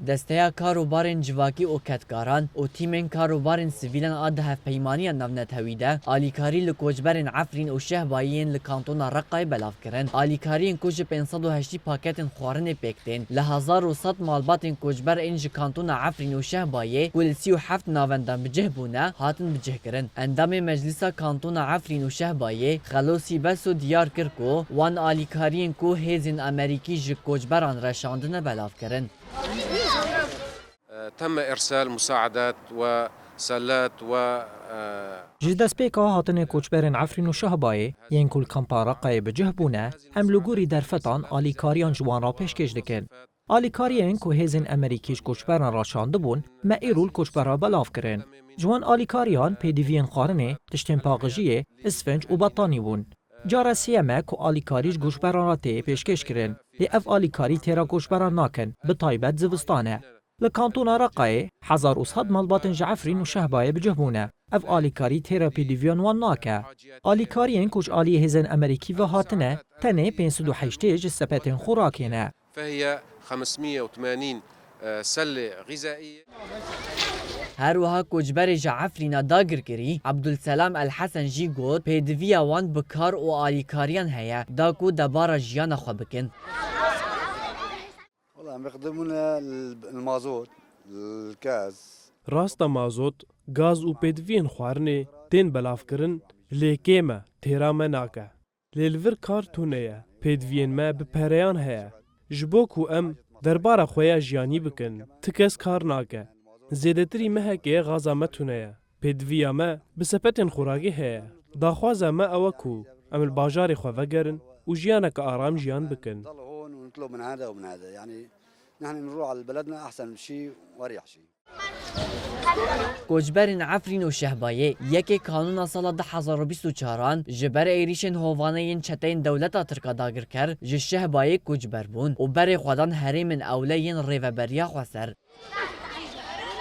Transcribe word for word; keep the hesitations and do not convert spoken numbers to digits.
Desteya Karobarên Civakî û Kedkaran û tîmên karobarên sivîlan a di hevpeymaniya navnetewî de alîkarî li koçberên Efrîn û Şehbayê yên li kantona Reqayê belav kirin. Alîkariyên ku ji pênc sed û heştî paketên xwarinê pêk tên, li hezar û sed malbatên koçber ên ji kantona Efrîn û Şehbayê ku li sî û heft navendan bi cih bûne, hatin bi cih kirin. Endamê Meclisa Kantona Efrîn û Şehbayê, Xelo Sîbeso diyar kir ku wan alîkariyên ku hêzên Amerîkî ji koçberan re şandine belav kirin. تم إرسال مساعدات وسلات و Ji destpêka hatinê koçberên Efrîn û Şehbayê yên ku li kampa Reqayê bi cih bûne, em li gorî derfetan alîkariyan ji wan re pêşkêş dikin. Alîkariyên ku hêzên Amerîkî ji koçberan re şandibûn, me îro li koçbera belav kirin. Ji wan alîkariyan pêdiviyên xwarinê, tiştên paqijiyê, isfinc û betanî bûn. Cara sêyem e ku alîkarî ji koçberan re tê pêşkêş kirin. Lê ev alîkarî têra koçberan nakin, bi taybet zivistan e. Li kantona Reqayê hezar û sed malbatên ji Efrîn û Şehbayê bi cih bûne. Ev alîkarî têra pêdiviyan wan nake. Alîkariyên ku ji aliyê hêzên Amerîkî ve hatine, tenê pênc sed û heştê ji sepetên xorakê ne. فهي خمسمية وثمانين سلة غذائية. Her wiha koçberê ji Efrîna dagirkirî Ebdulselam El Hesen jî got, pêdiviya wan bi kar û alîkariyan heye, da ku debara jiyana xwe bikin. والله مقدمونا المازوت، الغاز. Rast e mazot, gaz û pêdiviyên xwarinê tên belavkirin, lê kêm e, têra me nake. Lê li vir kar tune ye, pêdiviyên me bi pereyan heye. Ji bo ku em derbara xwe ya jiyanî bikin, ti kes kar nake. Zêdetirî mehekê gaza me tune ye. Pêdiviya me bi sepetên xorakê heye. Daxwaza me ew e ku em li bajarê xwe vegerin û jiyaneke aram jiyan bikin. نضل هون ونطلب من هذا ومن هذا، يعني نحن بنروح على بلدنا أحسن شيء وأريح شيء. Koçberên Efrîn û Şehbayê yekê Kanûna sala du hezar û bîst û çaran ji ber êrîşên hovane yên çeteyên dewleta Tirka dagirker ji Şehbayê koçber bûn û berê xwe dan herêmên ewle yên rêveberiya xweser.